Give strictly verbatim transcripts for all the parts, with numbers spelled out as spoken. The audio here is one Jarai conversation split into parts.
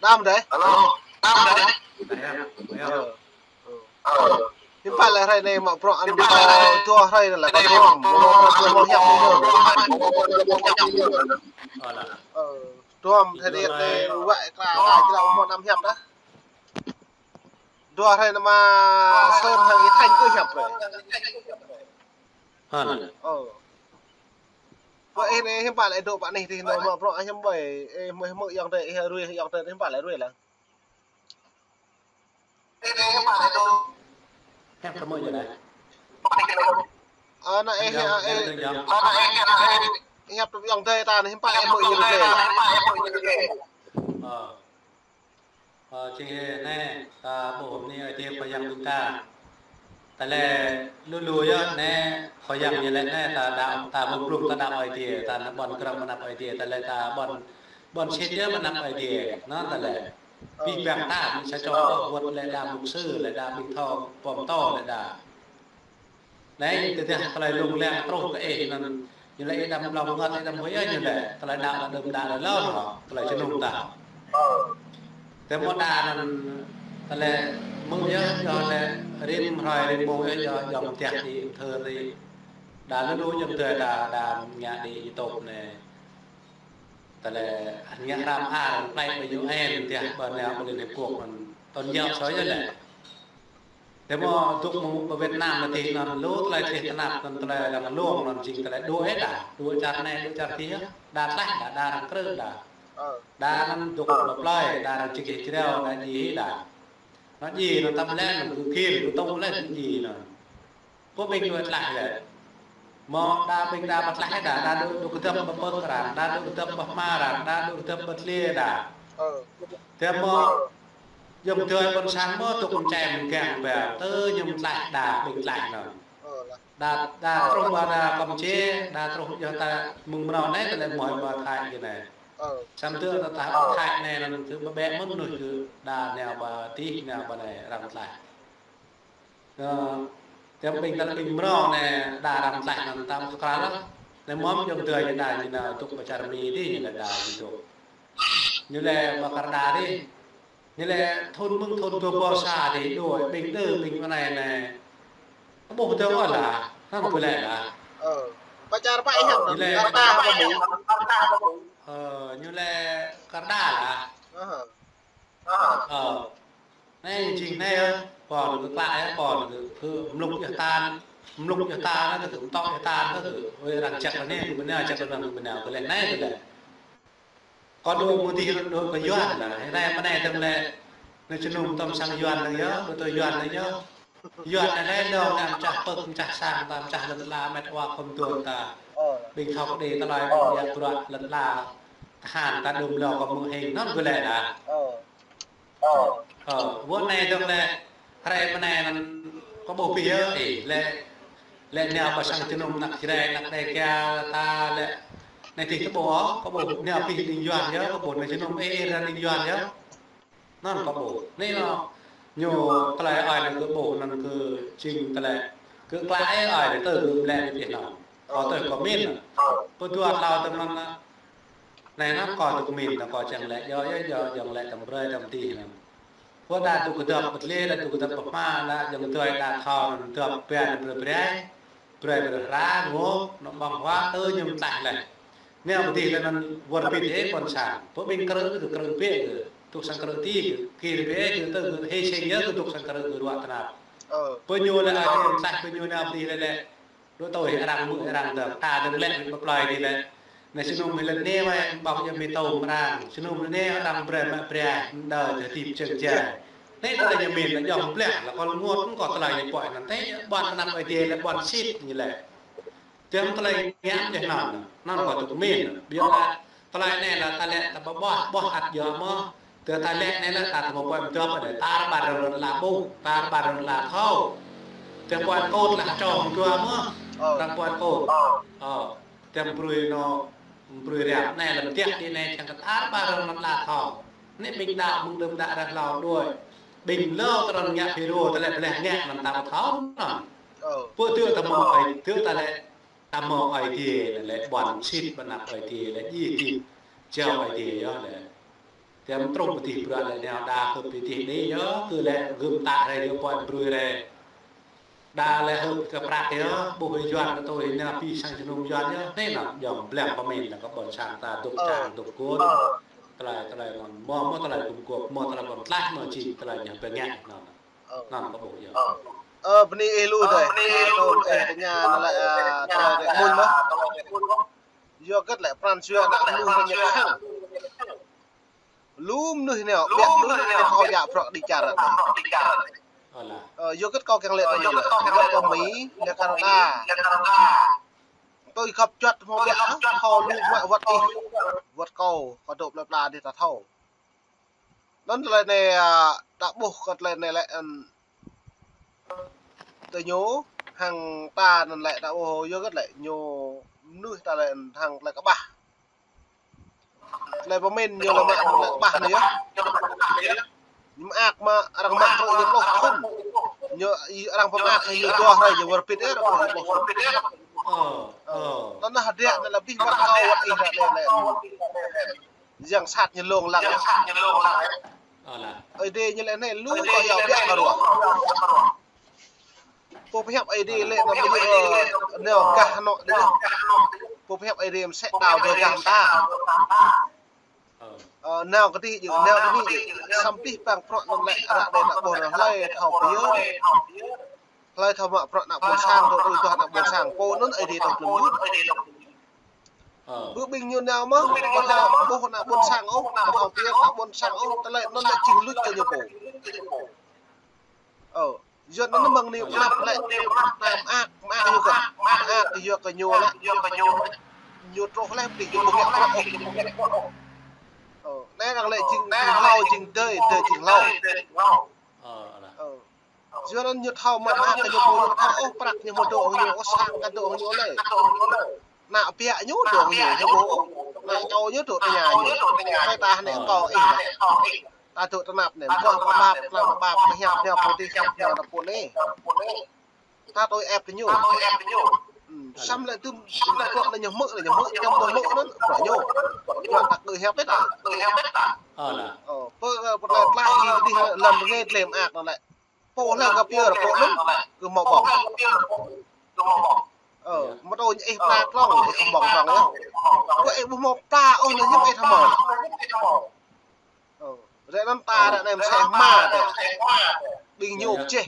Đam đơi. Alo. Đam đơi. Đơi, đơi. Ơ. Ơ. Hiư̆m pă lĕ hrơi anai mă bruă anŭn, ơ, dua hrơi anai lĕ kơ tuôm. Mơ̆ng hrơi dua mơ̆ng hiăp anai lĕ. Ơ, tuôm thời tiết anai wă kla kla jrao mơ̆ng năm hiăp đah. Dua hrơi anai mă sơm hăng ih Thanh kơ hiăp hrơi. Hă. Ơ. Wă ih anai hiư̆m pă lĕ dŏ pơ anih tih nao mă bruă hiư̆m ƀơi, ih mơ̆ hmư̆ ayŏng adơi, ih ruai ayŏng adơi hiư̆m pă lĕ ruai lăng. Hiăp kơ mơ̆ jơlan. Ơ, anai ih, ơ, ih, ih hiăp tŭ ayŏng adơi ta anai hiư̆m pă ih mơ̆ jơlan. Ơ. Ơ, jing hĭ anai, ta ƀuh mơ̆ng anai Ơi Adai pơyang ƀing ta. Tơlơi lu lu yơh anai, pơyang ñu lĕ anai, ta đaŏ, ta mơ̆ng blung ta đaŏ Ơi Adai, ta ană ƀôn krong mơnăp Ơi Adai, tơlơi ta ƀôn, ƀôn sĭt yơh mơnăp Ơi Adai, anŭn tơlơi. Ơ. Abih bang ta, ƀing sa čô ôh, wơ̆t lĕ đa mục sư, lĕ đa ƀing thâo, pô pơtô lĕ đa. Anai, tơdah tơlơi lông leng truh kơ ih anŭn, ñu lĕ ih đăm hlŏng ngơ̆t, ih đăm huĭ yơh ñu lĕ, tơlơi đaŏ lĕ đơ̆m đaŏ lĕ lŏn hŏ, tơlơi jơnum ta. Tơdah mơ̆ đa anŭn, tơlơi mơ̆ yơh, yơh lĕ rĭm hrơi rĭm mông yơh, yơh, yơh mơ̆ tiah đi thơ đi. Đa lu lu yơh tơlơi đa, đa ngă đi YouTube anai. Tơlơi ngă hrăm ar, plei ƀơi U N, tiah ƀơi anai ƀơi Liên Hiệp Quốc anŭn, tơl yơh soi yơh lĕ. Tơdah mơ̆ dŏ mơ̆ng pơ Việt Nam anai tih anŭn lu tơlơi tih tơnap anŭn tơlơi lăng lông anŭn jing tơlơi đuaĭ đa, đuaĭ čar anai, đuaĭ čar tih, đa tlaih đa, đa arăng krư̆ đa. Ơ. Đa anŭn dŏ pơ plei, đa arăng čih čih jrao, đa djai đa. Anŭn djai anŭn tăm lĕ anŭn gơ̆ gir, gơ̆ tŭ lĕ djai anŭn. Pô ƀing đuaĭ tlaih lĕ. Mơ̆ đa ƀing đa ƀu tlaih đa, đa dŏ, dŏ kơdŏp ƀơi pơk arăng, đa dŏ kơdŏp ƀơi hmua arăng, đa dŏ kơdŏp ƀơi tơlơi đa. Ơ. Tơdah mơ̆ ayŏng adơi ƀôn sang mơ̆ dŏ mơčeh mơgang ƀơi, tơ ñu mơ̆ tlaih đa, ƀing tlaih anŭn. Ơ, lah. Đa, đa truh ƀơi đa Campuchia, đa truh yơh ta mơ̆ng mơnâo anai tơlơi mơ̆ ƀơi Thái kơ anai. Ơ. Samơ̆ tơ ta Thái anai anŭn kơ ƀĕ mơ̆n mơnuih kơ đa nao ƀơi tih, nao ƀơi anai arăng tlaih. Ơ, tơdah ƀing ta lĕ ƀing mrâo anai đa arăng tlaih anŭn ta ƀu kral ôh. Anai mơ̆ ayŏng adơi ñu đa ñu nao dŏ pơ čar Mi dih ñu lĕ đa ñu dŏ. Ñu lĕ ƀơi Canada dih. Ñu lĕ thun mơ̆ng thun dua rơbâo sa dih đuaĭ ƀing đơ ƀing anai anai. Ƀuh tơ ôh lah, hăng kơ lĕ lah. Ơ, pơ čar pă ih hiăp ñu lĕ Canada pă ƀu? Ơ, ñu lĕ Canada lah. Ơ. Ơ. Anai jing anai yơh, pô anŭn kơ klă yơh, pô anŭn kơ, kơ mlŭk yơh tan, mlŭk yơh tan, kơ mtŏ yơh tan, kơ, ơi, arăng čăk anai, kơ ƀơi anai čăk, arăng kơ ƀơi anai, kơ lĕ anai, kơ lĕ. Kâo dŏ mơ̆ng dih, dŏ kơ Yuan lah, anai, anai tơm lĕ, anai jơnum tơm sang Yuan anai yơh, kơ tơ Yuan anai yơh. Yuan anai lĕ dŏ, anai mơčah pơk, mơčah sang ta, mơčah lŏn ala, mĕt wa khŏm tuan ta. Ơ. Ƀing thâo kơđi tơlơi, ƀing yak bruă lŏn ala, tơhan ta đưm lŏ kơ mơ̆ng hing, anŭn kơ lĕ lah. Ơ. Ơ, wơ̆t anai dŏ lĕ, hrơi mơ̆ng anai anŭn kâo ƀuh pih yơh, ih, lĕ, lĕ nao pơ sang jơnum anăk Jrai, anăk Dêga ta lĕ, anai tih kâo ƀuh, kâo ƀuh nao pih đing Yuan yơh, kâo ƀuh anai jơnum ih, ih răng đing Yuan yơh. Anŭn kâo ƀuh. Anai anŭn, ñu tơlơi ơi anŭn kâo ƀuh, anŭn kơ jing tơlơi, kơ klă ơi anŭn tơ kơ mlĕ pih anŭn. Kâo tơ kâo min. Pơdua tlâo tơm anŭn, anai anŭn kâo dŏ min, anŭn kâo čang lĕ, yơh, yơh, yơh, čang lĕ tơm brơi tơm tih anŭn. Pô đa dŏ kơdŏp pơtlê, đa dŏ kơdŏp pơhma, đa ayŏng adơi đa thâo anŭn dŏp ƀiă anŭn brơi brơi, brơi brơi hra, ngŏ, anŭn ƀơ̆ng huă, tơ ñu mơ̆ tlaih lĕ. Anai pơdih lĕ anŭn wơr bĭt hĭ ƀôn sang. Pô ƀing krư̆ kơ krư̆ bĕ kơ, dŏ sang krư̆ tih kơ, kơ bĕ kơ tơ kơ hê seng yơh kơ dŏ sang krư̆ kơ ruă tơnap. Ơ. Pô ñu lĕ ai tơm tlaih, pô ñu anai pơdih lĕ lĕ. Dŏ tui arăng mơ̆ arăng dơ̆ng, ta dơ̆ng lĕ ƀơi plơi dih lĕ. Anai jơnum hĭ lĕ anai wai ƀơ̆ng yơh mơ̆ tơm arăng. Jơnum anai arăng brơi mă brơi, đơ tơ tip čeng jai. Anai tơlơi ñu min lĕ ayŏng bleh, lĕ kâo ngŏ kâo tơlơi ñu pơhiăp anŭn. Tơ ƀôn anăp Ơi Adai lĕ ƀôn sĭt ñu lĕ. Tơm tơlơi ngă dih anŭn, anŭn kâo dŏ min. Biă lĕ Tơlơi anai lĕ ta lĕ ta ƀu ƀuh, ƀuh ăt yơh mơ̆. Tơ ta lĕ anai lĕ ta tơ mơ̆ pơm dŏp anai, tar ƀar rơ̆ng lă ƀuh, tar ƀar rơ̆ng lă thâo. Tơ pơm kôt lă čŏng dua mơ̆. Ơ. Tơ pơm kôt. Ơ. Tơ brơi anŭn, brơi riam anai lĕ tiah dih anai čang kơ tar ƀar rơ̆ng lă thâo. Anai ƀing đaŏ mơ̆ng đưm đă ră hlâo đuaĭ. Ƀing lơ tơrơ̆ng ngă phi rô tơlơi bleh ngă lăm ta ƀu thâo anŭn. Ơ. Pô tơ ta mơ̆ ai, tơ ta lĕ ta mơ̆ Ơi Adai lĕ, lĕ ƀôn sĭt ƀơi anăp Ơi Adai lĕ, djai tip jao Ơi Adai yơh lĕ. Yua mơ̆ng truh pơ tih bruă lĕ nao đa hơ̆p pơ tih anai yơh, kơ lĕ gơ̆m tă rai yơh pơai brơi rai. Đa lĕ hơ̆p kơ prăk yơh, ƀuh Yuan kơ tui nao pĭ sang jơnum Yuan yơh, anai nă, yua blăng pơmĭn lĕ kơ ƀôn sang ta dŏ čang dŏ kôn. Tơlơi, tơlơi anŭn, mơ̆, mơ̆ tơlơi gum gôp, mơ̆ tơlơi pơmtlaih, mơ̆ jing tơlơi ñu pơngă, anŭn. Anŭn kơ ƀuh yơh. Ơ, bơni ih lu dơi. Ơ, tơña nă lĕ, ơ, tơlơi rĕ mơ̆n mơ̆. Yua hơget lĕ pran jua ană mơnuih ñu khăng. Lu mơnuih nao, ƀiă mơnuih nao thâo djă bruă kơđi čar anai. Ơ, yua hơget kâo kiăng lĕ tơlơi anŭn lĕ. Wơ̆t pơ Mi, lĕ Canada. Tui khăp juăt hmâo ƀiă, thâo lu mă wơ̆t ih. Wơ̆t kâo, kâo dŏ plơi pla dih ta thâo. Anŭn tơlơi anai, ơ, ta ƀuh kơ tơlơi anai lĕ, ơ, tơ ñu, hăng ta anŭn lĕ ta ƀuh yua hơget lĕ, ñu mơnuih ta lĕ hăng tơlơi kơƀah. Tơlơi pơmĭn ñu lĕ mă tơlơi kơƀah anai yơh. Ñu mơak mă, arăng mă truh ñu pluh thŭn. Ñu, arăng pơmơak ñu dua hrơi ñu wơr bĭt yơh, arăng pluh thŭn. Ơ, ơ. Anŭn hơdră anai lĕ abih bang kâo wơ̆t ih ră anai lĕ. Yang sat ñu lông lăng. Ơ lah. Ơi Adai ñu lĕ anai lu kâo yua ƀiă kơ ruă. Pô pơhiăp Ơi Adai lĕ anăm ƀu djơ̆, ơ, nao gah anŏ dih. Pô pơhiăp Ơi Adai mơsĕ đao dua gah mơta. Ơ. Ơ, nao kơđi djơ̆, nao kơđi djơ̆. Samơ̆ abih bang bruă anŭn lĕ ară anai ta ƀuh anŭn hlơi thâo pơyơr. Hlơi thâo mă bruă ană ƀôn sang, thâo tui duah ană ƀôn sang. Pô anŭn Ơi Adai tŏng klum yut. Ơ. Ƀu ƀing ñu nao mơ̆, ƀu thâo ƀuh ană ƀôn sang ôh, ƀu thâo pơyơr ană ƀôn sang ôh, tơlơi anŭn lĕ jing luč kơ ñu pô. Ơ, yua anŭn mơ̆ng anai mơak lĕ, mơak, mơak yua kơ, mơak yua kơ ñu lĕ. Ñu truh lĕ, ƀing ñu ƀu ngă bruă ôh. Ơ, anai arăng lĕ jing, jing hlâo, jing dơi, dơi jing hlâo. Ơ, alah. Ơ. Yua anŭn ñu thâo mă mơak kơ ñu pô, ñu thâo ôh prăk ñu mơ̆ dŏ hăng ñu, ôh sang kơ dŏ hăng ñu lĕ. Ană ƀiă ñu dŏ hăng ñu, ñu ƀu ôh. Ană čô ñu dŏ tơña ñu. Tơlơi ta anai kâo ih lah. Ta dŏ tơnap anai, mơguah pơƀap, tơnap pơƀap, pơhiăp nao pô dih, hiăp nao ta pô anai. Ta tui ĕp kơ ñu. Hm, samơ̆ lĕ tơm, bruă anai ñu hmư̆, anai ñu hmư̆, ñu ƀu hmư̆ anŭn, bruă ñu. Bruă ta kơ hiăp ƀiă ta. Ơ, pơ, pơ tơlơi tlaih dih, dih, lŏn rơngai tơlơi mơak anŭn lĕ. Pô hlơi kơ pơyơr, pô anŭn, kơ hmâo ƀơ̆ng. Ơ, mơ̆ tui ih pla klŏng, ih kơ ƀơ̆ng klŏng yơh. Pô ih ƀu hmâo pla ôh, anŭn hiư̆m ih thâo hmâo. Ơ, rĕ anŭn ta rĕ anai mơsĕ hma tơ. Ƀing ñu pơjeh.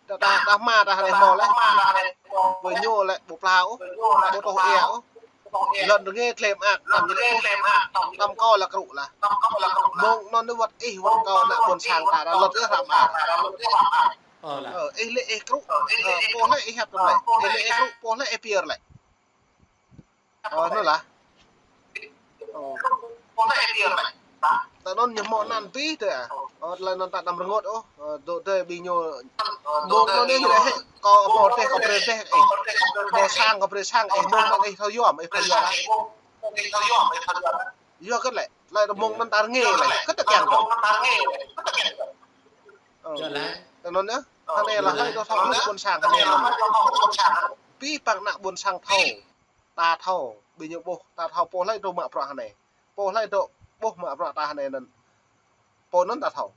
Ta, ta, ta hma ta hrơi hmâo lĕ. Ƀu ñu lĕ ƀu pla ôh. Ƀu tŏh ia ôh. Lŏn rơngai tơlơi mơak, tơm ñu lĕ. Tơm kâo lĕ krŭ lah. Mơ̆ng anŭn wơ̆t ih wơ̆t kâo ană ƀôn sang ta ră lŏn ih hrăm ah. Ơ, ih lĕ ih krŭ. Ơ, pô lĕ ih hiăp tơm lĕ. Ih lĕ ih krŭ, pô lĕ ih pơyơr lĕ. Ơ, anŭn lah. Ơ. Tơ anŭn ñu hmâo anăn abih tơ ah. Ơ, tơlơi anŭn ta anăm rơngot ôh. Ơ, dŏ tơ ƀing ñu. Mơ̆ng anŭn ih lĕ hĕ. Kâo hmâo teh, kâo brơi teh, ih. Hmâo sang, kâo brơi sang, ih. Mơ̆ng anŭn ih thâo yom, ih thâo yom lah. Yua hơget lĕ, tơlơi mơ̆ng anŭn ta rơngai lĕ, hơget ta kiăng kơ. Ơ. Tơ anŭn yơh, hơnai lah hlơi dŏ thâo hluh ƀôn sang hơnai anŭn. Abih bang ană ƀôn sang thâo. Ta thâo, ƀing ñu ƀuh, ta thâo pô hlơi dŏ mă bruă hơnai. Pô hlơi dŏ ƀuh mă bruă ta hơnai anŭn. Pô anŭn ta thâo.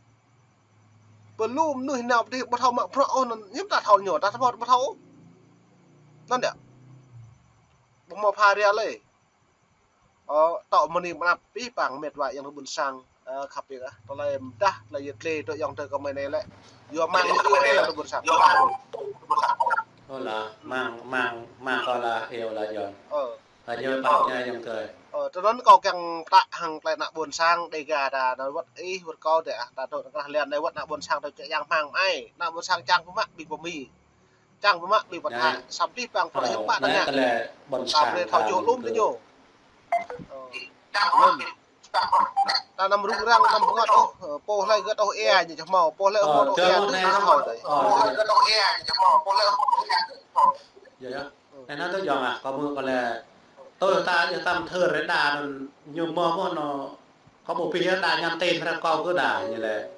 Pơ lu mơnuih nao pơ dih ƀu thâo mă bruă ôh anŭn, hiư̆m ta thâo ñu, ta thâo ƀu thâo. Anŭn yơh. Ƀu hmâo pha ria lơi. Ơ, tŏ mơni mơnăp abih bang mĕt wa ayŏng adơi ƀôn sang, ơ, khăp yơh ah. Tơlơi mơdah, tơlơi yơh tlê, tơlơi ayŏng adơi kơ mơi anai lĕ. Yua amăng ñu iâu ayŏng adơi ƀôn sang. Ơ lah, amăng, amăng, amăng kâo lah iâu lah Yuan. Ơ. Lah ñu pap ñu ayŏng adơi. Ơ, tơl anŭn kâo kiăng pơtă hăng tơlơi ană ƀôn sang Dega ta, anŭn wơ̆t ih, wơ̆t kâo dih ah, ta dŏ tơkrah lian anai wơ̆t ană ƀôn sang ta čơkă yang hmang mơai, ană ƀôn sang čang pơmă ƀing pơmi. Čang pơmă ƀing pơthă, samơ̆ abih bang bruă hiư̆m pă ta ngă. Ta brơi thâo čô lŏm tơ ñu. Ơ. Ta anăm rŭng răng, anăm pơngăt ôh, ơ, pô hlơi gơ̆t ôh ia ñu či hmâo, pô hlơi ôh gơ̆t ôh ia ñu či hmâo tơi. Yơh, yơh. Anŭn tơ yơh ah, kâo mơ̆ kâo lĕ, tui ta yơh tơm thơ rĕ đa anŭn ñu mơ̆ mơ̆ anŭn, kâo ƀu pơhiăp đa ñăn tin hrăm kâo kơ đa ñu lĕ.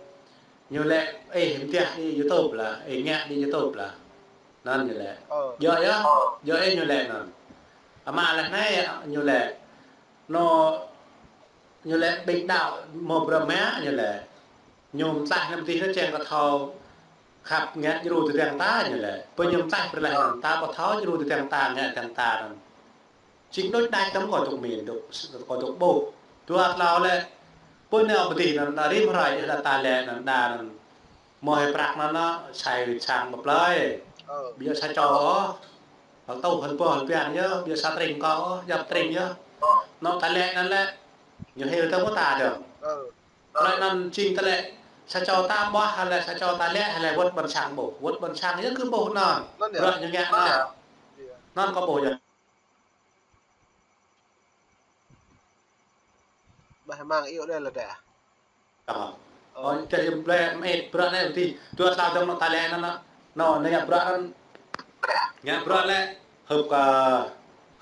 Ñu lĕ, ih mơtiah đi YouTube lah, ih ngă đi YouTube lah. Anŭn ñu lĕ. Ơ. Yơh yơh, yơh ih ñu lĕ anŭn. Ama lĕ anai ñu lĕ. Anŭn Ñu lĕ ƀing đaŏ mơ̆ brơma ñu lĕ. Ñu mơtlaih năm tih ñu čeng kơ thâo khăp ngă djru tơdang ta ñu lĕ. Pơ ñu mơtlaih brơi lĕ ta ƀu thâo djru tơdang ta ngă tơdang ta anŭn. Čing đôč đač tăm kơ dŏ min dŏ, kơ dŏ ƀuh. Dua tlâo lĕ. Pơ nao pơdih anŭn, anŭn rĭm hrơi lĕ ta lĕ anŭn đa anŭn. Mơ̆ hĭ prăk anŭn, anŭn, sai rĭt sang pơplơi. Ơ. Biă sa čô ôh. Hơl tŭ, hơl pô, hơl pian yơh, biă sa tring kơ ôh, yap tring yơh. Ơ. Anŭn ta lĕ anŭn lĕ. Ñu hil tơ mơta dơ̆ng. Ơ. Tơlơi anŭn čing ta lĕ, sa čô ta ƀuh, hơl lĕ sa čô ta lĕ, hơl lĕ wơ̆t ƀôn sang ƀuh. Wơ̆t ƀôn sang yơh kơ ƀuh anŭn. Anŭn yơh. Bruă ñu ngă anŭn. Anŭn yơh. Iya. Anŭn kơ ƀuh yơh. Ƀah mang iu đe lĕ đe. Ơ. Ơ. Ơ, tơ yơh blĕ mĕt bruă anai tih. Dua tlâo dơ̆ng anŭn ta lĕ anŭn, anŭn, anŭn ngă bruă anŭn. Ngă bruă lĕ, hơ̆p kơ,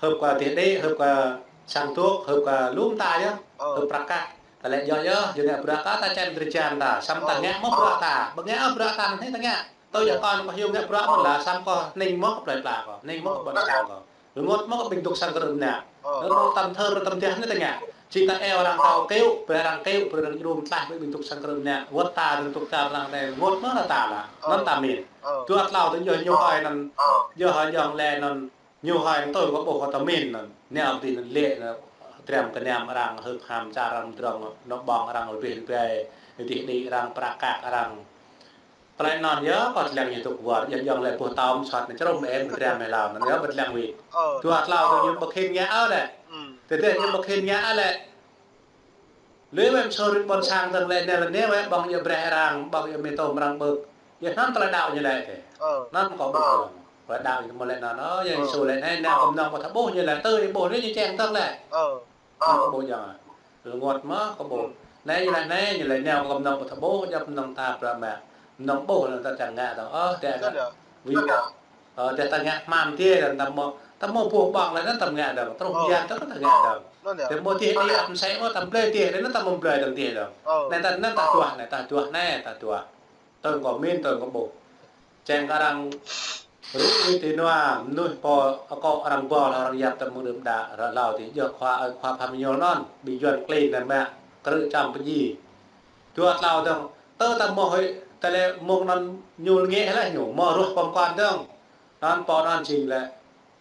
hơ̆p kơ tih đĭ, hơ̆p kơ sang dŏ, hơ̆p kơ lŏm ta yơh. Ơ. Hơ̆p prăk kăk. Ta lĕ yơh yơh, yơh ngă bruă kơ ta čem drơi jan ta. Samơ̆ ta ngă mơ̆ bruă ta. Ƀu ngă bruă ta anŭn hĭ ta ngă. Tui yơh kơ anŭn kơ hiư̆m ngă bruă mơ̆n lah, samơ̆ kơ ning mơ̆ kơ plơi pla kơ. Ning mơ̆ kơ ƀôn sang kơ. Rơngot mơ̆ kơ ƀing dŏ sang krư̆ mơnă. Ơ. Rơngot tăm thơr tăm teh anai ta ngă. Čing ta eo arăng kâo kêu, brơi arăng kêu, brơi arăng djru mơtlaih ƀing dŏ sang krư̆ mơnă. Wơ̆t ta dŏ čar arăng anai, rơngot mơ̆ ta lah. Ơ. Anŭn ta min. Ơ. Dua tlâo tơ yơh ñu hơi anŭn, yơh hơi yơh lĕ anŭn, ñu hơi anŭn tui kơ ƀuh kơ ta min anŭn. Nao pơdih anŭn lĕ anŭn, triam kơ nam arăng hơ̆k ham čar arăng drong, anŏ ƀơ̆ng arăng rơbeh rơbeh, tih đĭ arăng prăk kăk arăng. Tơlơi anŭn yơh, kơ tơlăng ñu tŭk wơr, yơh yơh lĕ ƀuh tơm sot anai črŭm em kơ triam mơ̆ hlâo, anŭn yơh ƀơ̆t lăng wĭt. Ơ. Dua tlâo tơ ñu ƀu khĭn ngă ôh lĕ. Ơ. Tơdah ñu ƀu khĭn ngă ôh lĕ. Lui wĕm sô rĭt ƀôn sang dơ̆ng lĕ, anai lĕ anai wĕ ƀơ̆ng yơh breh arăng, ƀơ̆ng yơh mơtô arăng ƀơ̆k. Yơh anŭn tơlơi đaŏ ñu lĕ tê. Ơ. Anŭn kơ ƀuh. Ơ. Tơlơi đaŏ ñu mơ̆ lĕ anŭn, ơ, yơh Yêsu lĕ anai, anai kơ mơnơ̆ng ƀu thâo ƀuh ñu lĕ, tơ ih ƀuh lui ñu čeng dơ̆ng lĕ. Ơ. Ơ. Anŭn kơ ƀuh yơh. Rơngot mơ̆ kơ ƀuh. Anai ñu lĕ anai, ñu lĕ anai kơ mơnơ̆ng ƀu thâo ƀuh, yơh mơnơ̆ng ta prăk mă. Mơnơ̆ng ƀuh lĕ ta čang ngă dơ̆ng. Ơ, tơ anŭn. Ơ. Wĭt. Ơ, tơ ta ngă hmam tih, ta mơ̆, ta mơ̆ ƀuh ƀơ̆ng lĕ anŭn ta ngă dơ̆ng. Truh mơyang tơ ta ngă dơ̆ng. Anŭn yơh. Tơ mơ̆ tih đĭ ăt mơsĕ mơ̆ ta blơi tih, anŭn ta mơ̆ blơi dơ̆ng tih dơ̆ng. Ơ. Anai ta, anŭn ta duah, anai ta duah, anai ta duah. Tơl kơ min, tơl kơ ƀuh. Čeng kơ arăng rŭ wĭt ti nua, mơnuih pô akŏ arăng ƀuh, arăng yap tơ mơ̆ng rơ̆m đă, ră hlâo tih, yơh khua, ơi khua Pha Mơñul anŭn, ƀing Yuan klin anŭn mă, krư̆ čăm pơdjai. Dua tlâo dơ̆ng, tơ ta mơ̆ hơi, ta lĕ mơ̆ng anŭn ñu ngă lĕ ñu, mơ̆ ruah pơm kuan dơ̆ng. Anŭn pô anŭn čing lĕ,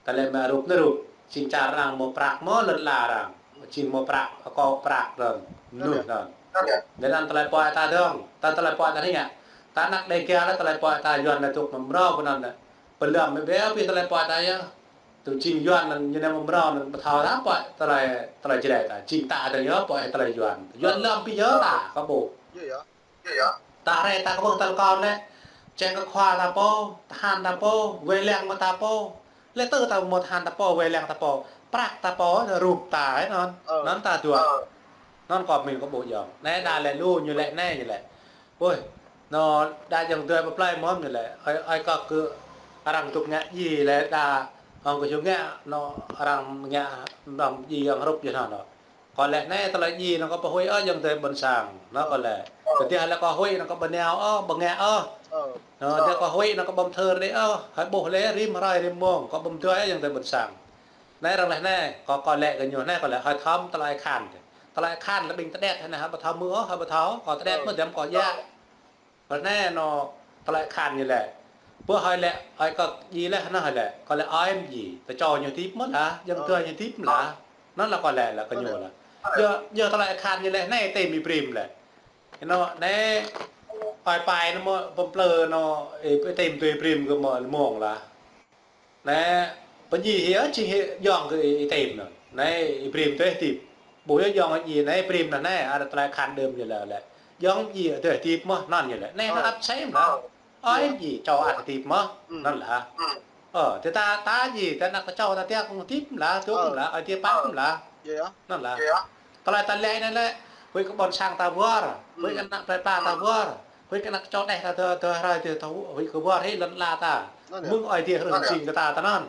ta lĕ mă rup anai rup, čing čar arăng mơ̆ prăk mơ̆ lŏn ala arăng. Čing mơ̆ prăk, akŏ prăk dơ̆ng, mơnuih dơ̆ng. Anŭn yơh. Anŭn tơlơi pơai ta dơ̆ng, ta tơlơi pơai ta anai ngă. Ta anăk Dêga lĕ tơlơi pơai ta Yuan lĕ tŭk mơmrâo pơ anŭn lĕ. Pơlăm mơ̆ ƀiă pih tơlơi pơai ta yơh. Tŭ čing Yuan anŭn ñu anai mơmrâo anŭn ƀu thâo ta pơai tơlơi, tơlơi Jrai ta. Čing ta dơ̆ng yơh pơai tơlơi Yuan. Yuan lăm pih yơh ta, kơ ƀuh. Yơh yơh. Ta rai ta kơ ƀuh tơl kơ anai, čeng kơ khua ta pô, tơhan ta pô, wai lăng mơ̆ ta pô. Lĕ tơ ta mơ̆ tơhan ta pô, wai lăng ta pô, prăk ta pô, rup ta, ơ, anŭn. Ơ. Anŭn ta duah. Ơ. Anŭn kơ min kơ ƀuh yơh. Anai đa lĕ lu ñu lĕ anai ñu lĕ. Ôi, anŭn đa jơ̆ng tui pơplơi mơ̆n ñu lĕ. Ơi, ơi kơ kơ arăng tŭk ngă djai lĕ đa, ong kơ hiu ngă, anŭn arăng ngă, anŭn djai ong rup yơh anŭn. Kơ lĕ anai tơlơi djai anŭn kơ ƀu huĭ ôh ayŏng adơi ƀôn sang. Anŭn kơ lĕ. Tơdah lĕ kơ huĭ anŭn kơ ƀu nao ôh, ƀu ngă ôh. Anŭn tơdah kơ huĭ anŭn kơ ƀu thâo đĭ ôh. Hơi ƀuh lĕ rĭm hrơi rĭm mông. Kơ ƀu thâo ayŏng adơi ƀôn sang. Anai arăng lĕ anai. Kơ, kơ lĕ kơ ñu anai kơ lĕ hơi thâo tơlơi khan. Tơlơi khan lĕ ƀing tơdet anai hơi ƀu thâo mơ̆ ôh, hơi ƀu thâo. Kơ tơdet mơ̆ dăm kơ yă. Ră anai anŭn tơlơi khan ñu lĕ. Ƀuh hơi lĕ, hơi kơ djai lĕ, anŭn hơi lĕ. Kơ lĕ ơi mơ̆ djai. Tơ čô ñu hơdip mơ̆n lah, ayŏng adơi ñu hơdip mơ̆n lah. Anŭn lah kơ lĕ, lah kơ ñu lah. Yơh, yơh tơlơi khan ñu lĕ, anai tơm ih brĭm lĕ. Anŭn, anai, ơi pai anŭn mơ̆, pơm plư anŭn, ih tơm tui brĭm kơ mơ̆ lĕ mông lah. Anai, pơdjai hĭ, či hĭ, yŏng kơ ih tơm anŭn. Anai, ih brĭm tui hơdip. Ƀuh yơh yŏng djai anai, brĭm anŭn anai, ada tơlơi khan đưm ñu lĕ lĕ. Yŏng djai tui hơdip mơ̆n, anŭn ñu lĕ. Anai, anŭn ăt sem lah. Ơi djai, čô ăt hơdip mơ̆n, anŭn lah. Ơ, tơ ta, ta djai, ta anăk ta čô ta tơ̆ kơ hơdip lah, tŭ lah, ơi tơpă lah. Anŭn lah. Tơlơi ta lĕ anai lĕ, huĭ kơ ƀôn sang ta wơr, huĭ kơ anăk plơi pla ta wơr, huĭ kơ anăk čô đeh ta tơ, tơ hrơi tơ, tơ huĭ kơ wơr hĭ lŏn ala ta. Mơ̆ng ơi tơ̆ hrơi jing kơ ta ta anŭn.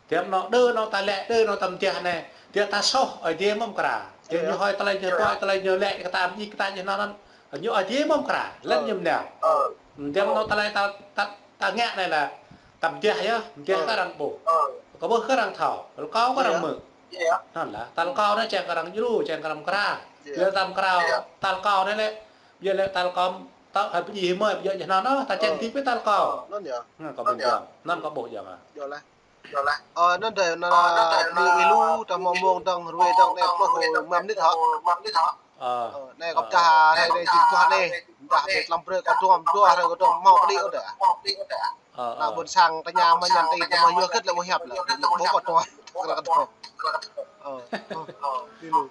Tơm anŭn đơ anŭn ta lĕ, đơ anŭn ta mơdah anai, tơdah ta soh, ơi tơ̆ mơ̆ mơkra. Tơdah ñu hơi tơlơi ñu pơai, tơlơi ñu lĕ kơ ta mơñi kơ ta ñu anŭn anŭn. Ñu ơi tơ̆ mơ̆ mơkra, lĕ ñu mơnao. Tơm anŭn tơlơi ta, ta, ta ngă anai lah, ta mơdah yơh, mơdah kơ arăng ƀuh. Kơ ƀuh kơ arăng thâo, rơkâo kơ arăng hmư̆. Anŭn lah, tal kâo anai čang kơ arăng djru, čang kơ arăng kra. Yua tal kâo, tal kâo anai lĕ, yua lĕ tal kâo, tal hai pơjing hĭ mơi, yua anŭn anai, ta čang hĭ pơ tal kâo. Anŭn kâo ƀuh jang, anŭn kâo ƀuh jang ah. Ơ, anŭn dơi, anŭn lah, mơ̆ng ilu, ta mơ̆ng mông dong, ruai dong, anai pluh măm mơnit hă. Ơ, anai kâo pơdah hrơi anai jing tuah anai. Pơdah anai tlam brơi kâo dŏ, dua hrơi kâo dŏ hmâo kơđi ôh dơi. Ană ƀôn sang tơña mă ñăn ti, tơma yua hơget lĕ mơ̆ hiăp lĕ. Ƀu kâo tuah, kâo tuah. Ơ, ơ, ilu.